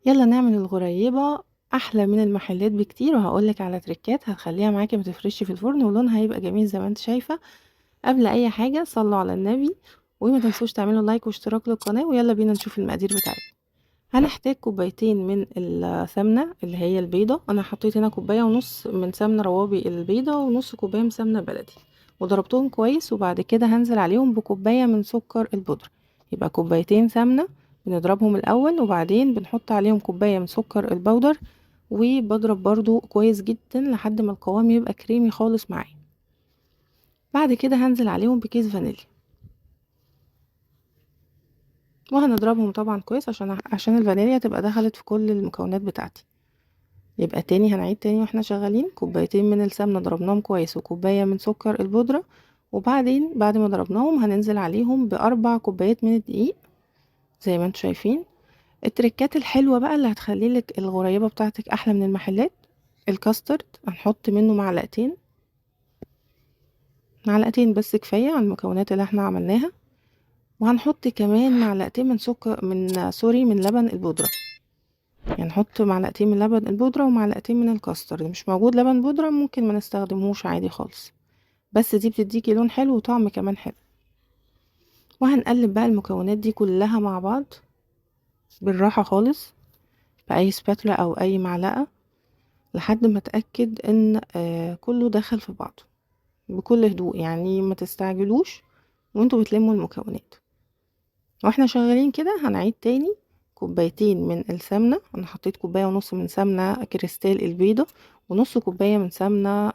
يلا نعمل الغريبة أحلى من المحلات بكتير، وهقولك على تريكات هتخليها معاكي ما تفرشش في الفرن ولونها هيبقى جميل زي ما انت شايفة. قبل أي حاجة صلوا على النبي، وما تنسوش تعملوا لايك واشتراك للقناة، ويلا بينا نشوف المقادير بتاعتنا. هنحتاج كوبايتين من السمنة اللي هي البيضة، أنا حطيت هنا كوباية ونص من سمنة روابي البيضة ونص كوباية من سمنة بلدي، وضربتهم كويس. وبعد كده هنزل عليهم بكوباية من سكر البودرة، يبقى كوبايتين سمنة بنضربهم الأول، وبعدين بنحط عليهم كوباية من سكر البودر، وبضرب برضو كويس جدا لحد ما القوام يبقى كريمي خالص معايا. بعد كده هنزل عليهم بكيس فانيليا، وهنضربهم طبعا كويس عشان الفانيليا تبقى دخلت في كل المكونات بتاعتي. يبقى تاني هنعيد تاني واحنا شغالين، كوبايتين من السمنة ضربناهم كويس وكوباية من سكر البودرة، وبعدين بعد ما ضربناهم هننزل عليهم بأربع كوبايات من الدقيق زي ما انتم شايفين. التريكات الحلوة بقى اللي هتخلي لك الغريبة بتاعتك أحلى من المحلات، الكاسترد هنحط منه معلقتين، معلقتين بس كفاية على المكونات اللي احنا عملناها. وهنحط كمان معلقتين من سكر، من سوري، من لبن البودرة، يعني نحط معلقتين من لبن البودرة ومعلقتين من الكاسترد. مش موجود لبن بودرة ممكن ما نستخدمهوش عادي خالص، بس دي بتديكي لون حلو وطعم كمان حلو. وهنقلب بقى المكونات دي كلها مع بعض بالراحة خالص بأي سباتولا أو أي معلقة لحد ما اتأكد إن كله دخل في بعضه بكل هدوء، يعني ما تستعجلوش وانتوا بتلموا المكونات. واحنا شغالين كده هنعيد تاني كوبايتين من السمنة، انا حطيت كوباية ونص من سمنة كريستال البيضة ونص كوباية من سمنة،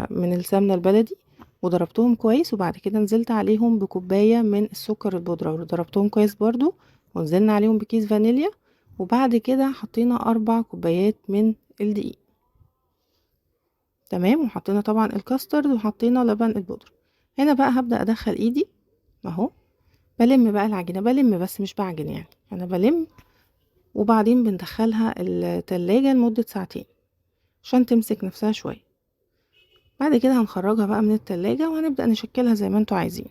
من السمنة البلدي، وضربتهم كويس. وبعد كده نزلت عليهم بكوباية من السكر البودرة وضربتهم كويس برضو، ونزلنا عليهم بكيس فانيليا. وبعد كده حطينا 4 كوبايات من الدقيق، تمام. وحطينا طبعا الكاسترد وحطينا لبن البودرة. هنا بقى هبدأ ادخل ايدي اهو، بلم بقى العجينة، بلم بس مش بعجن، يعني انا بلم، وبعدين بندخلها التلاجة لمدة ساعتين عشان تمسك نفسها شوية. بعد كده هنخرجها بقى من التلاجة وهنبدأ نشكلها زي ما انتوا عايزين.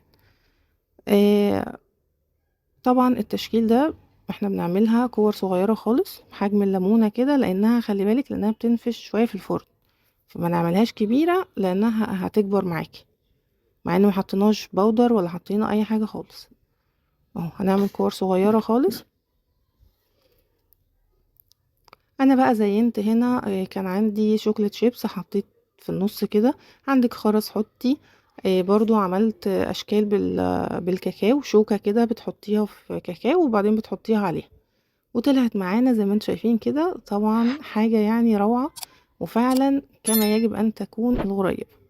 طبعا التشكيل ده احنا بنعملها كور صغيرة خالص حجم الليمونة كده، لانها خلي بالك لانها بتنفش شوية في الفرن، فما نعملهاش كبيرة لانها هتكبر معاكي، مع ان ما حطيناش بودر ولا حطينا اي حاجة خالص. اهو هنعمل كور صغيرة خالص. انا بقى زينت هنا، كان عندي chocolate chips حطيت في النص كده، عندك خرز حطي، برضو عملت اشكال بالكاكاو، شوكة كده بتحطيها في كاكاو وبعدين بتحطيها عليها، وطلعت معانا زي ما انتم شايفين كده. طبعا حاجة روعة، وفعلا كما يجب ان تكون الغريبة.